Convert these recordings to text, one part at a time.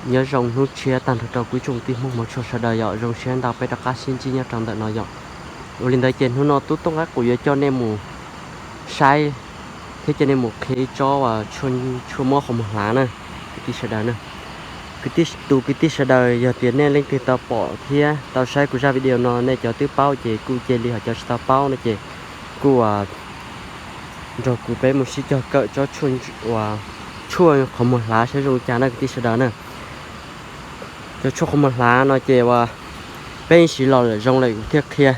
Nyob zoo hnub tshiab tag nrho rau kuv ib tsoom tij Hmoob hmov tshua sawv daws yom, zoo siab ntau peb rov qab sib ntsib nyob rau ntawm no yom. Ua li ntawd ces hnub no tub Tooj Qab Quam yuav coj nej mus saib thiab coj nej mus qhia ib tsob uas tshuaj mob qhov muag hlav na, kwv tij sawv daws na. Kwv tij, tus kwv tij sawv daws, yog tias nej leej twg tau pom thiab tau saib kuv zaj video no, nej cov twb paub ces kuj cia li, ho cov tsis tau paub no ces kuj nrog kuv peb mus sib cog kawm tsob tshuaj qhov muag hlav saib zoo li cas na kwv tij sawv daws na. Cov tshuaj qhov muag hlav no ces uas peb yeej siv los lawm zoo lawm kuv thiaj qhia.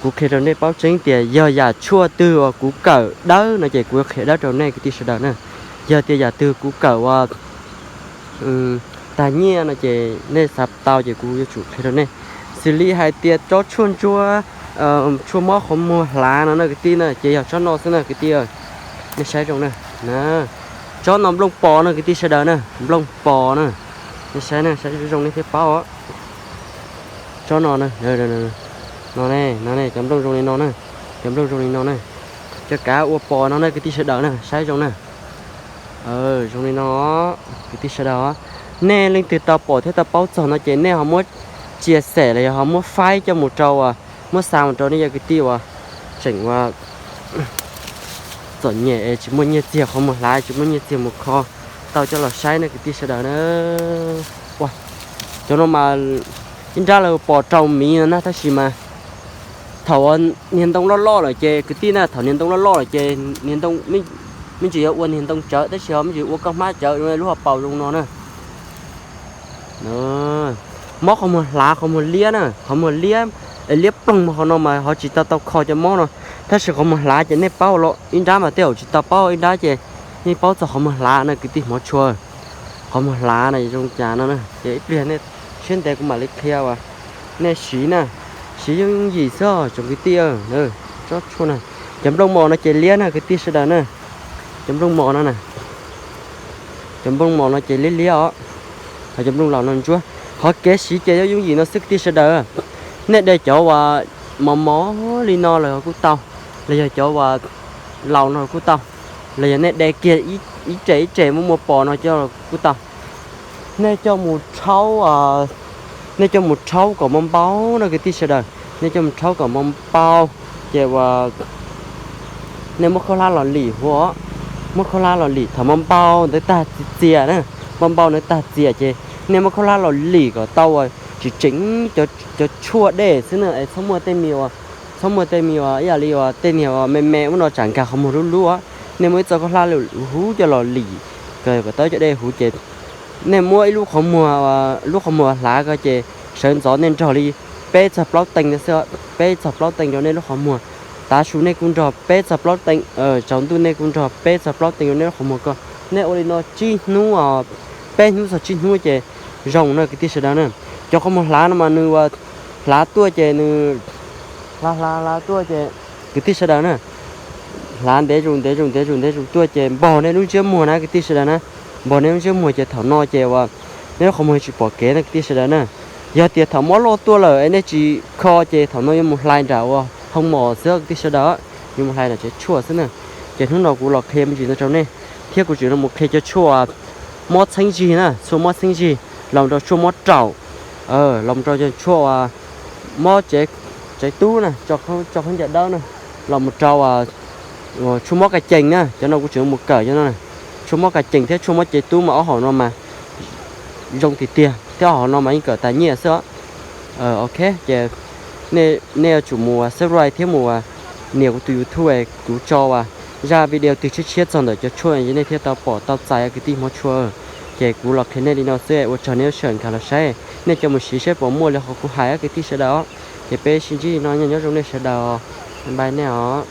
Kuv qhia rau nej paub tseeb tias yog yam tshuaj twg uas kuv kawm dawb no ces kuv yuav qhia dawb rau nej kwv tij sawv daws na. Yog tias yam twg kuv kawm uas tag nyiaj no ces nej xav tau ces kuv yuav tsum qhia rau nej. Xws li hais tias tsob tshuaj ntsuab, tshuaj mob qhov muag hlav no na kwv tij na, ces yog tsob no xwb na kwv tij. Nej saib zoo na, tsob no nplooj pos na kwv tij sawv daws na, nplooj pos na. Nej saib na, saib zoo nej thiaj paub. Tsob no, no ne, no ne, cov nplooj zoo li no na, cov nplooj zoo li no na, cov kav ua pos no na kwv tij sawv daws na, saib zoo na. Zoo li no, kwv tij sawv daws, nej leej twg tau pom thiab tau paub txog no ces nej ho muab tsia xem los yog ho muab faib coj mus rau, muab xa mus rau nej cov kwv tij uas tseem uas txom nyem es tsis muaj nyiaj txiag, qhov muag hlav tsis muaj nyiaj txiag mus kho tau coj los saib na kwv tij sawv daws na. Ua, cov no mas ib nrab lawv pos rau miv no na, tab sis mas thaum niag ntoo loj loj lawm ces kwv tij na, thaum niag ntoo loj loj lawm ces niag ntoo, me ntsis yuav ua niag ntoo tsawv tab sis ho me ntsis ua koj hmab tsawv, lub hauv paus zoo no na. Mob qhov muag hlav, qhov muag liab na, qhov muag liab, liab ploog mas qhov no mas ho tsis tau tau kho cov mob no. Tab sis qhov muag hlav ces nej paub los ib nrab mas tej zaum tsis tau paub, ib nrab ces yeej paub txog qhov muag hlav na kwv tij hmov tshua. Qhov muag hlav na zoo cas no na ces ib pliag nej siab ntev kuv mam li qhia uas nej siv na, siv yooj yooj yim xwb tsoom kwv tij. Tsob tshuaj na, cov nplooj mos no ces liab na kwv tij sawv daws na. Cov nplooj mos no na, cov nplooj mos no ces liab liab os, ho cov nplooj laus no ntsuab. Qhov kev siv ces yooj yooj yim no xwb kwv tij sawv daws. Nej de cov uas mos mos li no los kuj tau, los yog cov uas laus no kuj tau, los yog nej de kiag ib rev ib rev muaj muaj pos no coj los kuj tau. Nej coj mus rhaub, nej coj mus rhaub kom npau npau na kwv tij sawv daws. Nej coj mus rhaub kom npau npau, ces uas nej muab khaub hlab los lim huv, muab khaub hlab los lim thaum npau npau ntawd tag txias na, npau npau ntawd tag txias ces nej muab khaub hlab los lim kom tau uas tseem tseem cov tshuaj dej xwb na, es txhob muaj tej me uas, txhob muaj tej me uas ib yam li uas tej niag uas me me ub no tsam nkag qhov muag lub lub. Nej muab ib txoj khaub hlab huv coj los lim kom tau cov dej huv ces nej muab ib lub qhov muag, lub qhov muag hlav ko ces sawv ntxov nej nrog li peb txog plaub teev xwb, peb txog plaub teev rau nej lub qhov muag. Tav su nej kuj nrog peb txog plaub teev, tsaus ntuj nej kuj nrog peb txog plaub teev rau nej lub qhov muag ko. Nej ua li no tsib hnub, peb hnub txog tsib hnub ces zoo na kwv tij sawv daws na. Cov qhov muag hlav no mas nws ua hlav tuaj ces nws hlav hlav hlav tuaj ces kwv tij sawv daws na, hlav ntev zus ntev zus ntev zus ntev zus tuaj ces npog nej lub ntsiab muag na kwv tij sawv daws na. Npog nej lub ntsiab muag ces thaum no ces uas nej lub qhov muag tsis pom kev na kwv tij sawv daws na. Yog tias thaum mob loj tuaj lawm es nej tsis kho ces thaum no yuav mus hlais nram uas hoo mos xwb kwv tij sawv daws, yuav mus hlais nram tsev tshuaj xwb na. Ces hnub no kuv los qhia me ntsis no rau nej, thiab kuv tseem los qhia cov tshuaj mob txheeb zig na, tshuaj mob txheeb zig, los rau tshuaj mob raum, los rau cov tshuaj mob tsev tub na, tso khaub ncaws dawb na, los mus rau tshuaj mob ka cees na, cov no kuv tseem mus kawm cov no. Tshuaj mob ka cees thiab tshuaj mob cev tub mas ob hom no mas zoo tiag tiag thiab ob hom no mas yeej kawm tas nyiaj xwb. Ok, ces nej yuav tsum mus subscribe thiab mus nias kuv tus YouTube, kuv tso zaj video twg tshiab tshiab txog ntawm cov tshuaj nej thiaj tau pom tau txais kwv tij hmov tshua. Ces kuv los qhia nej li no xwb, ua tsaug nej lub sij hawm nkag los saib, nej coj mus siv saib puas muaj li qhov kuv hais kwv tij sawv daws. Ces peb sib ntsib li no, nyob zoo nej sawv daws, bye nej os.